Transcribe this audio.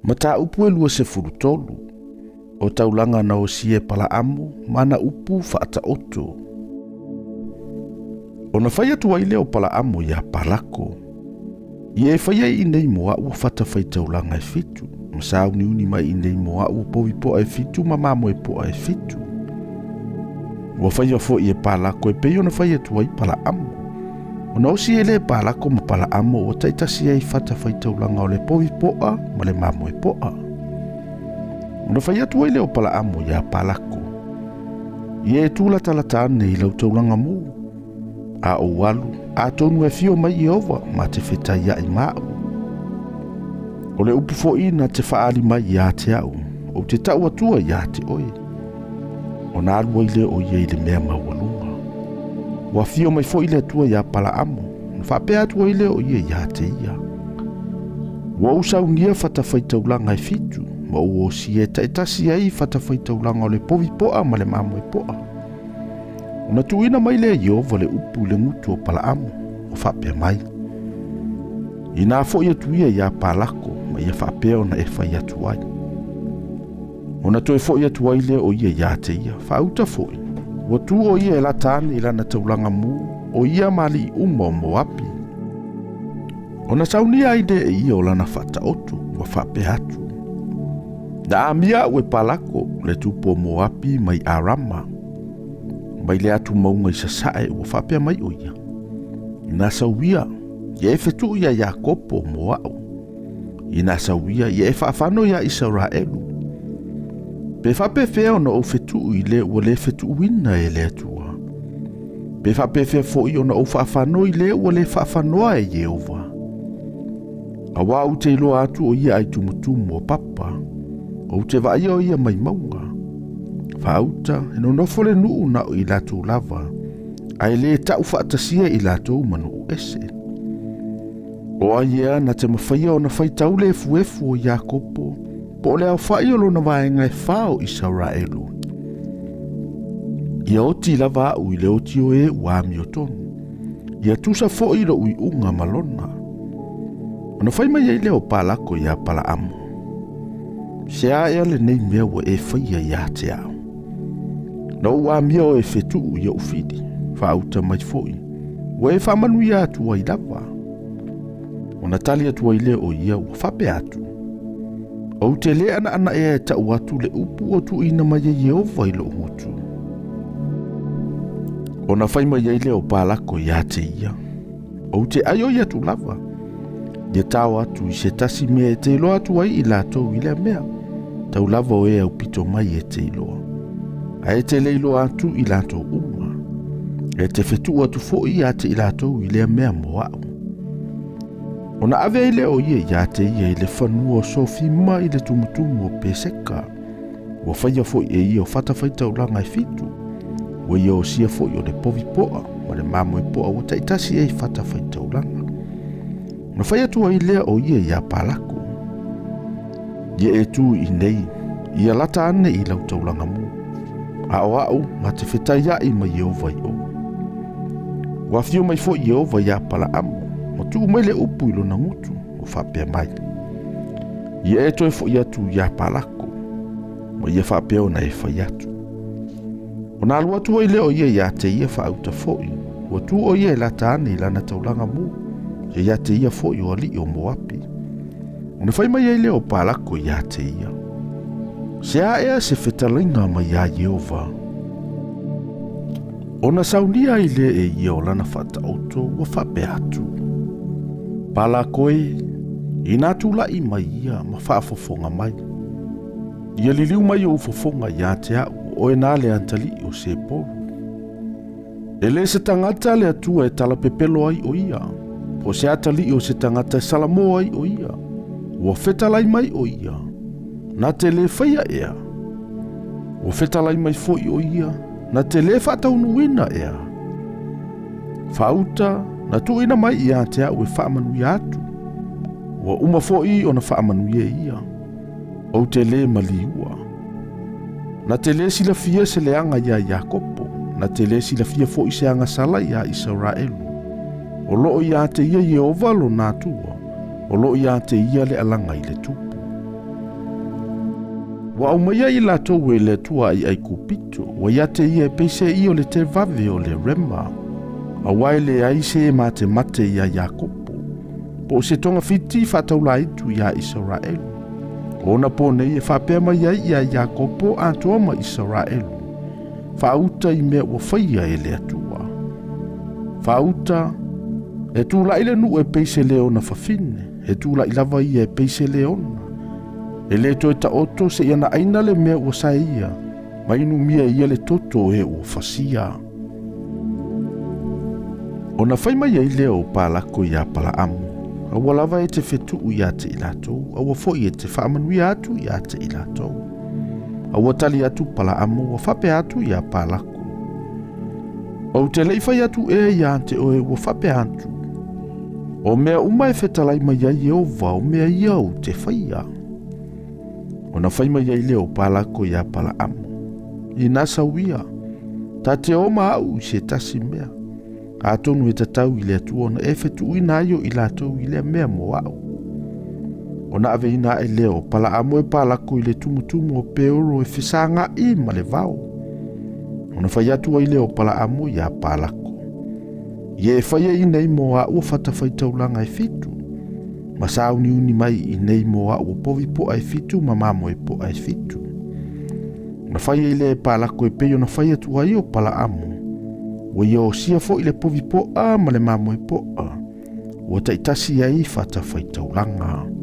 Mataupu e 23, o taulaga na osia e Palaamo ma ana upu faataoto. Ona fai atu ai lea o Palaamo iā Palako, Ia e faia i inei mo a'u o fatafaitaulaga e fitu, ma sauniuni mai i inei mo a'u o povi po'a e fitu ma mamoe po'a e fitu. Ua faia foi e Palako e pei ona fai atu ai Palaamo. Ona osi ai lea e Palako ma Palaamo ua taitasi ai fatafaitaulaga o le povi po'a ma le mamoe po'a. Ona fai atu ai lea o Palaamo iā Palako, Ia e tūlatalata ane i lau taulaga mū, a ou alu, atonu e afio mai Ieova ma te fetaiaʻi ma aʻu. O le upu foʻi na te faaali mai iā te aʻu, ou te taʻu atua iā te oe. Ona alu ai lea o ia i le mea maualuga. Ua afio mai foʻi le Atua iā Palaamo, ona faapea atu ai lea o ia iā te ia. Ua ou saunia fatafaitaulaga e fitu, ma ou osia e taitasi ai fatafaitaulaga o le povi poa ma le mamoe poa. Ona tuuina mai lea e Ieova le upu i le gutu o Palaamo, ua faapea mai, Inā foʻi atu ia iā Palako ma ia faapea ona e fai atu ai. Ona toe foʻi atu ai lea o ia iā te ia, faauta foʻi, ua tu o ia e lata ane i lana taulaga mū, o ia ma aliʻi uma o Moapi. Ona saunia ai lea e ia o lana faataoto, ua faapea atu, Na amia aʻu e Palako, le tupu o Moapi mai Arama, mai le atu mauga i sasae, ua faapea mai o ia, Inā sauia, ia e fetuʻu iā Iakopo mo aʻu. Inā sauia, ia e faafano iā Isaraelu. Pe faapefea ona ou fetuʻu i le ua lē fetuʻuina e le Atua? Pe faapefea foʻi ona ou faafano i le ua lē faafanoa e Ieova? Auā ou te iloa atu o ia ai tumutumu o papa, ou te vaaia o ia mai mauga. Faauta, e nonofo le nuu na o i latou lava, ae lē taʻu faatasia i latou ma nuu ese. O ai ea na te mafaia ona faitau le efuefu o Iakopo, po o le aofaʻi o lona vaega e fa o Isaraelu? Ia oti lava aʻu i le oti o e ua amiotonu. Ia tusa foʻi loʻu iʻuga ma lona. Ona fai mai ai lea o Palako iā Palaamo, Se a ea lenei mea ua e faia iā te aʻu? Na ou amia oe e fetuʻu i oʻu fili, faauta mai foʻi, ua e faamanuia atu ai lava. Ona tali atu ai lea o ia ua faapea atu, Ou te lē ʻanaʻana ea e taʻu atu le upu ua tuuina mai e Ieova i loʻu gutu. Ona fai mai ai lea o Palako iā te ia, Ou te ʻai oi atu lava, ia tao atu i se tasi mea e te iloa atu ai i latou i lea mea, tau lava o e aupito mai e te iloa. Ae e te le iloa atu i latou uma. E te fetuʻu atu foʻi iā te i latou i lea mea mo aʻu. Ona ave ai lea o ia iā te ia i le fanua o Sofima i le tumutumu o Peseka. Ua faia foʻi e ia o fatafaitaulaga e fitu. Ua ia osia foʻi o le povi poa ma le mamoe poa ua taitasi ai fatafaitaulaga. Ona fai atu ai lea o ia iā Palako, Ia e tu i inei, ia lata ane i lau taulaga mū, a o aʻu ma te fetaiaʻi ma Ieova i o. Ua afio mai foʻi Ieova iā Palaamo, ma tuu mai le upu i lona gutu, ua faapea mai, Ia e toe foʻi atu iā Palako, ma ia faapea ona e fai atu. Ona alu atu ai lea o ia iā te ia faauta foʻi, ua tu o ia e lata ane i lana taulaga mū, ia iā te ia foʻi o aliʻi o Moapi. Ona fai mai ai lea o Palako iā te ia, Se a ea se fetalaiga mai iā Ieova? Ona saunia ai lea e ia o lana faataoto ua faapea atu, Palako e, inā tulaʻi mai ia ma faafofoga mai. Ia liliu mai ou fofoga iā te aʻu, o oe nā le atalii o Sepolu. E le se tagata le Atua e talapepelo ai o ia, po o se atalii o se tagata e salamō ai o ia. Ua fetalai mai o ia, na te lē faia ea. Ua fetalai mai foʻi o ia, na te lē faataunuuina ea. Faauta, na tuuina mai iā te aʻu e faamanuia atu. Ua uma foʻi ona faamanuia ia. Ou te lē maliua. Na te lē silafia se leaga iā Iakopo, na te lē silafia foʻi se agasala iā Isaraelu. O loo iā te ia Ieova lona Atua, o loo iā te ia le alaga i le tupu. Ua aumaia i latou e le Atua i Aikupito, ua ia te ia e pei se io le televave o le rema, auā e leai se e matemate iā Iakopo, po o se togafiti faataulaitu iā Isaraelu. O ona po nei e faapea mai ai iā Iakopo atoa ma Isaraelu, Faauta i mea ua faia e le Atua. Faauta, e tula'i le nuu e pei se leona fafine, e tula'i lava ia e pei se leona. E lē toe taoto seia na aina le mea ua saeia, ma inumia e ia le toto o e ua fasia. Ona fai mai ai lea o Palako iā Palaamu, Aua lava e te fetuu iā te i latou, aua foi e te faamanuia atu iā te i latou. A ua tali atu Palaamu ua faapea atu iā Palako, Ou te le i fai atu ea iā te oe ua faapea atu, O mea uma e fetalai mai ai Ieova o mea ia ou te faia. Ona fai mai ai lea o Palako iā Palaamu, Inā sau ia, ta te o ma au i se tasi mea, atonu e tatau i le Atua ona e fetuuina ai o i latou i lea mea mo au. Ona aveina ae lea o Palaamu e Palako i le tumutumu o Peoro e fesaga'i ma le vao. Ona fai atu ai lea o Palaamu iā Palako, Ia e faia i nei mo a'u o fatafaitaulaga e fitu, ma sauniuni mai i nei mo a'u o povi po'a e fitu ma mamoe po'a e fitu. Ona fai ai lea e Palako e pei ona fai atu ai o Palaamu, ua ia osia foi le povi po'a ma le mamoe po'a, ua taitasi ai fatafaitaulaga.